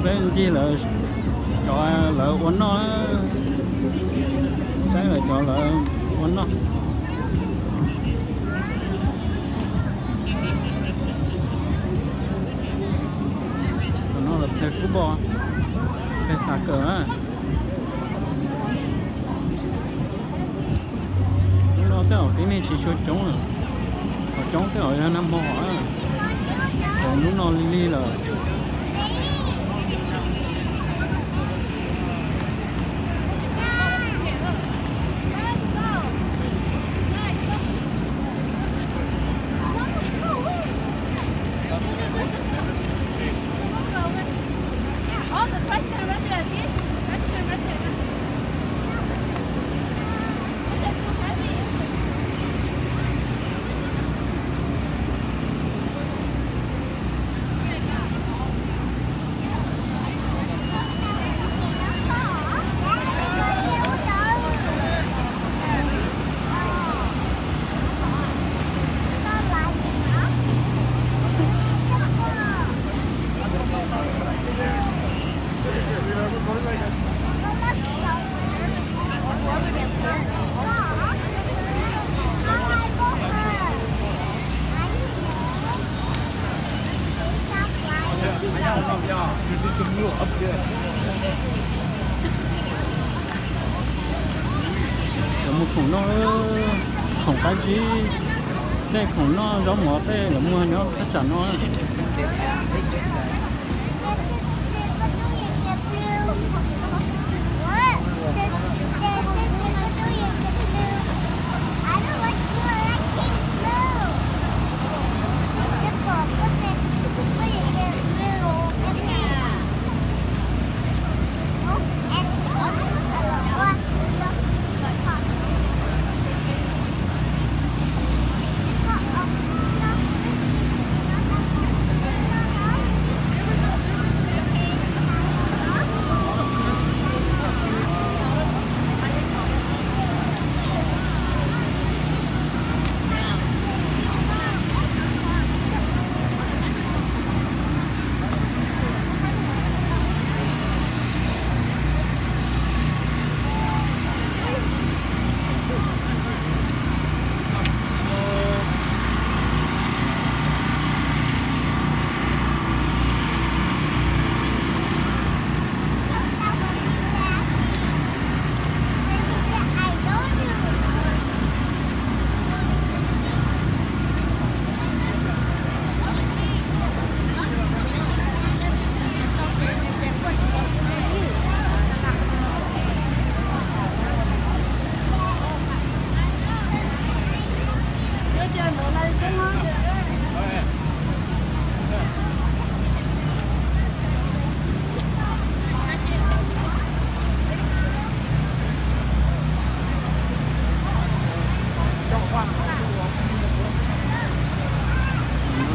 Peb ncig lawv, cov lawv ua noj, saib lawv cov lawv ua noj. Cov no lawv pheej kub npoj, pheej xav kawm na. Hnub no tej zaum tib neeg tsis tshua coob lawm, qhov coob tej zaum yog nag hmo, coob hnub no lig lig lawm. Cov mus khoom noj, khoom qab zib, tej khoom noj zaub mov tej lawv muag nyob thaj tsam no.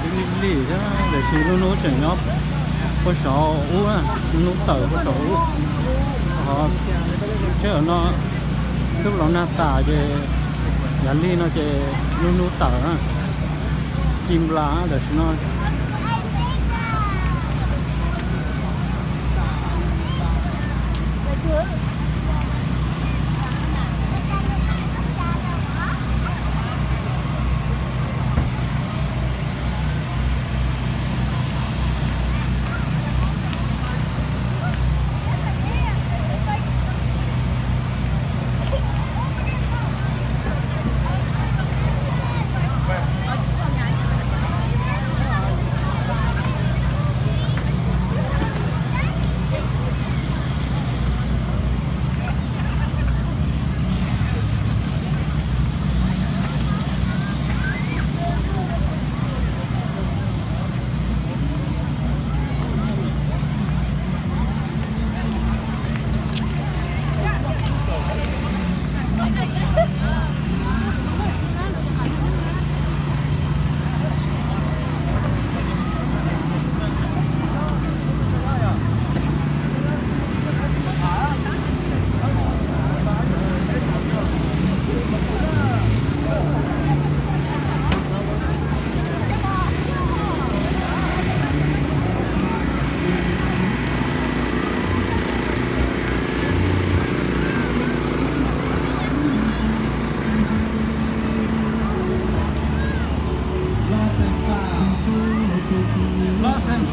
Twb lig lig thiab, tiam sis lub hnub tseem nyob puag saum ub, lub hnub tawm puag saum ub. Ho tsam no twb los nag tas ces yav lig no ces lub hnub tawm na, ci nplas tam sim no.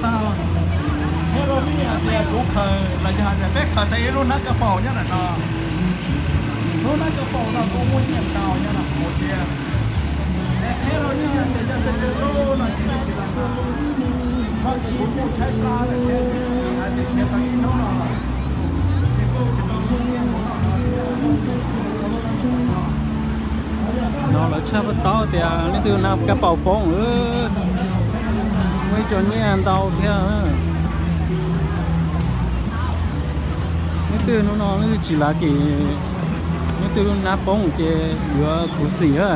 Thiab rau nej hais tias kuv khaws los yog hais tias peb khaws tau ib lub hnab kav paus nyob ntawm no, lub hnab kav paus no kuj muaj nyiaj ntau nyob no kuv tias, es qhia rau nej hais tias cov tus lub no ces tsis tau, vim kuv kuj tshaib plab lawm thiab, hais tias khiav tau ib hnub no los ces kuj tsis tau muaj nyiaj mus noj no thiab. No lawv tshaj puas tau tias leej twg hnab kav paus poob, muaj ib co nyiaj ntau thiab. Leej twg hnub no leej twg tsis lav kem, leej twg lub hnab poob ces yuav khuv xim a.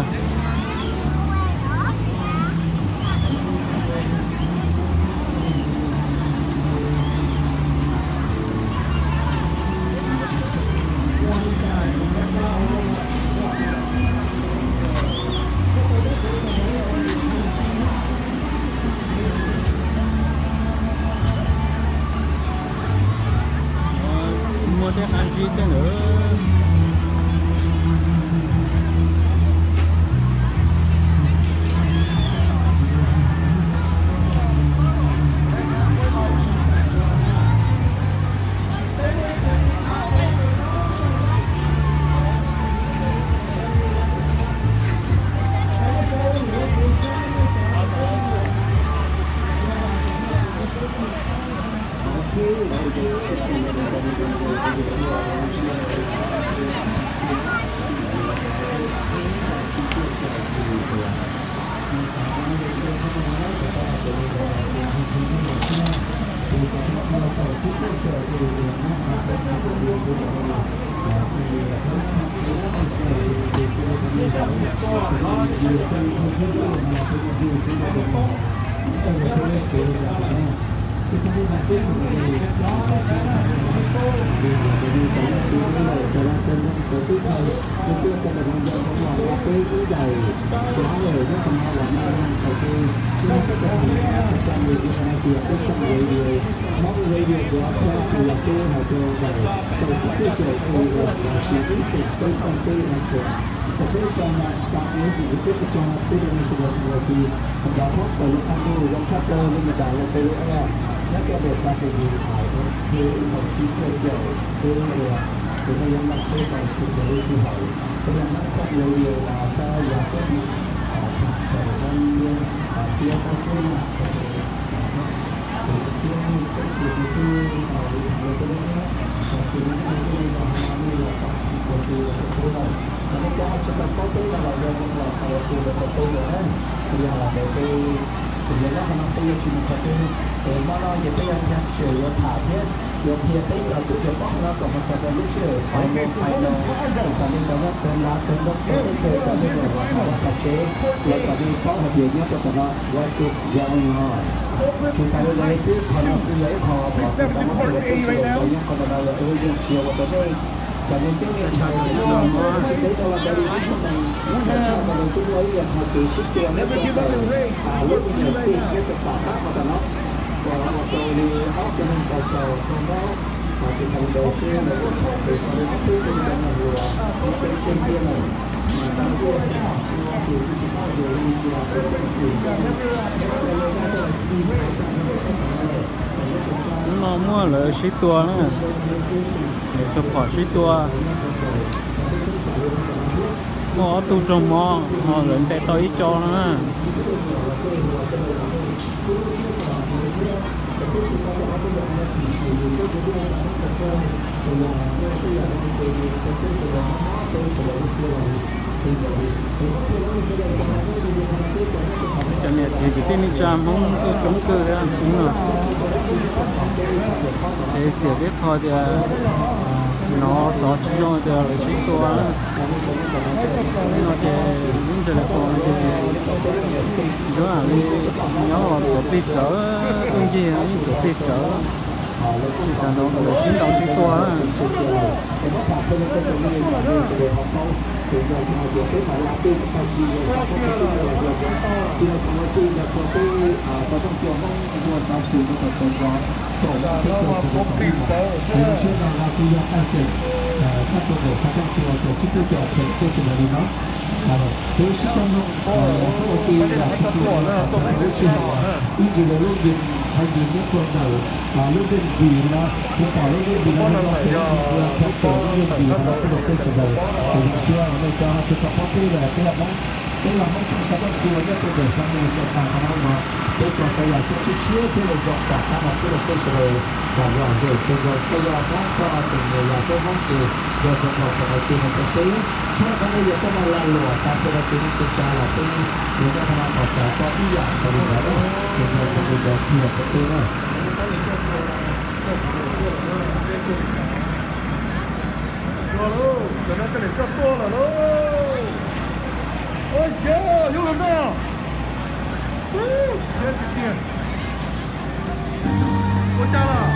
Muaj tej qab ntsib tej ntawd. Yog ntawd ces, ces yog no qhov no peb yuav tsis mus qhov twg, ces hmo no ces peb yuav ntsia tsiam yuav tham thiab yuav qhia peb cov tub cov poj no kom mus txog rau lub sij hawm qhov no, qhov no, kom li cov nyob tawv lav tawv nroo tawv teb tawv chaw tawv nyob rau tom tsev, los kom nej paub hais tias nyob rau tom no ua ke zoo no. Tsis tas li ntawd xwb, qhov no kuj yog ib qho pom tau muab tus ua tub tsis tau nyob qhov ntawm no los ua yeej tsis yog ua rau nej cov neeg tub neeg ntxhais tsis tau los ntawd li ib tug neeg tshaj tau los twb muaj ib yam qhov kev sib tua nyob rau ntawm lub me nyuam tij nyob rau tom qab qhov tom no, uas ua rau li ob tug neeg tau xaus tau mob. Tsis tas li ntawd xwb, lawv kuj tham pem qhov li ob peb tug neeg hluas nyob pem tej tiaj lawm, mas tau tuaj xav xyuas ces kuj tsis paub hais tias zoo li cas, peb tseem ceeb nyob rau li no, hnub no muaj lawv sib tua na, lawv support sib tua. Muaj ob tug raug mob ho lawv ntes tau ib co no na. Cov niam txiv kwv tij neej tsa Hmoob tuaj coob kawg thiab hnub no. Ces xiam peb qho tias hnov xov tsis zoo tias lawv sib tua na. Hnub no ces lub ntses lawv tua no ces zoo li nyob tuav plig tsawv, tuaj ncig yeej tuav plig tsawv. Tsis xav hnov kom lawv sib ntaus sib tua na. Peb sib coj mloog, peb ua ke ib ntsis lawv lub npe Thov yws nyob rau ntawm lub dej Npis no, kuv pom lub dej Npis no zoo nkauj heev, yog thov txim lub dej Npis no xwb rau peb sawv daws. Zoo siab uas nej cov tsis tau paub peb lawm, peb yog Hmoob, peb yog Hmoob Thoj Xab Dab Kua nyob rau ntawm xeev Minnesota no no, peb txog tau yam sib tshiab tshiab thiab zoo kam qab no xwb rau peb sawv daws kom lom zem rau nkawd. Koj yog Hmoob, koj tus niam yog peb Hmoob ces yog zoo nkaus rau qhov tias no rau peb. Thov kom nej yuav tuaj maj lag luam tas rau rau tus neeg tus tsav los peb yuav nyob qhov no kom txaus tau ib yam nkaus li ntawd, ces yog zoo li ntawd kiag rau peb na. Cov no coj lawm coj tuaj lawm lauj. Ua cas, yuav luag noj. Ua cas lawm?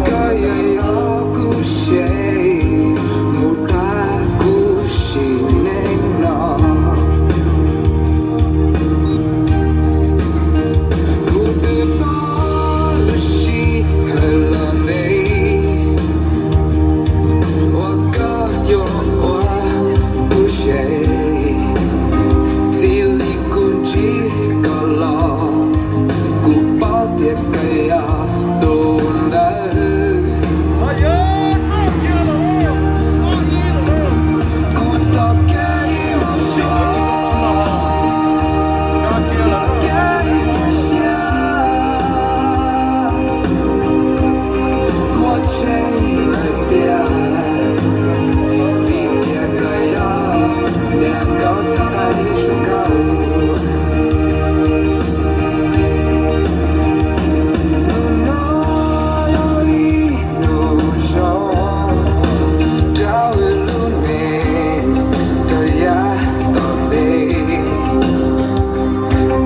Koj yog kuv se, mus tag kuv sim neej no. Kuv twb tau sij hawm los ntev, uas koj yuav ua kuv se. Txij li kuv ntsib koj los, kuv paub tias koj yog tus ntawd. Kuv txoj kev ua suav, txoj kev ua siab, muaj tseeb lawm tiag, vim tias koj yog niam nkauj txoj qab zoo nkauj. Hnub no yog ib hnub zoo rau lub neej tau yav tom ntej.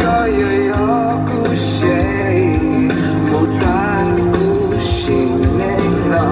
Koj yuav yog kuv se, mus tag kuv sim neej no.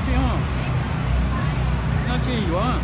Tsis, noj tsis yuav.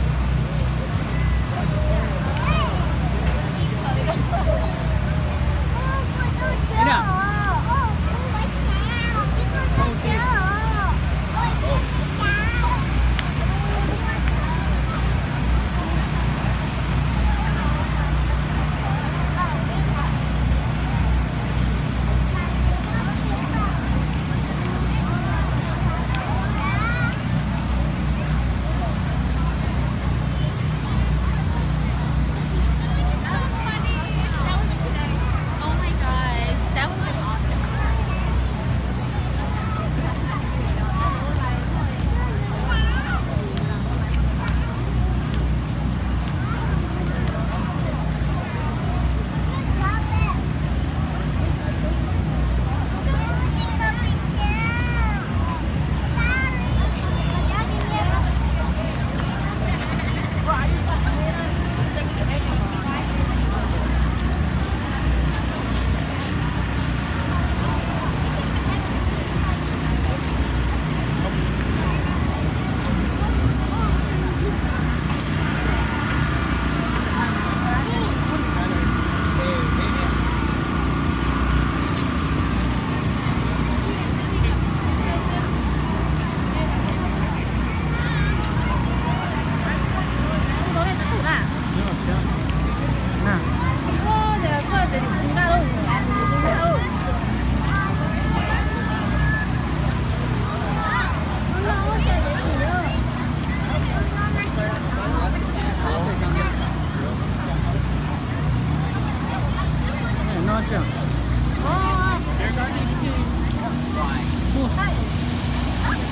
No tsis,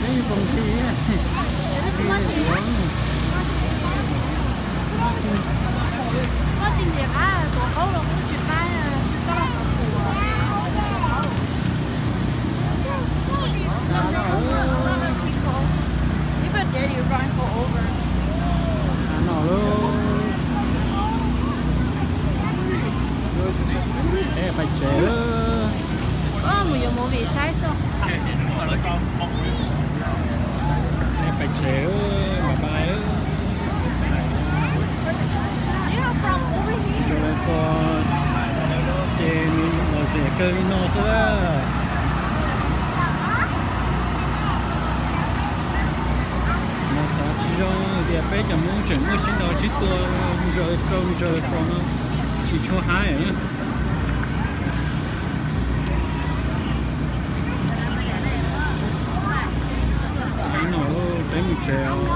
peb foom tsis. Av no lauj. Peb pais tsev. Mus yuav movie saib xwb. Peb pais tsev, bye bye. Ntsaws lawv ko ces nws lom zem kawg li no xwb. Mas xav tsis zoo tias peb cov Hmoob tseem muaj siab ntau sib tua ntsaws rau ntsaws rau no tsis tshua haib. No peb mus tsev os.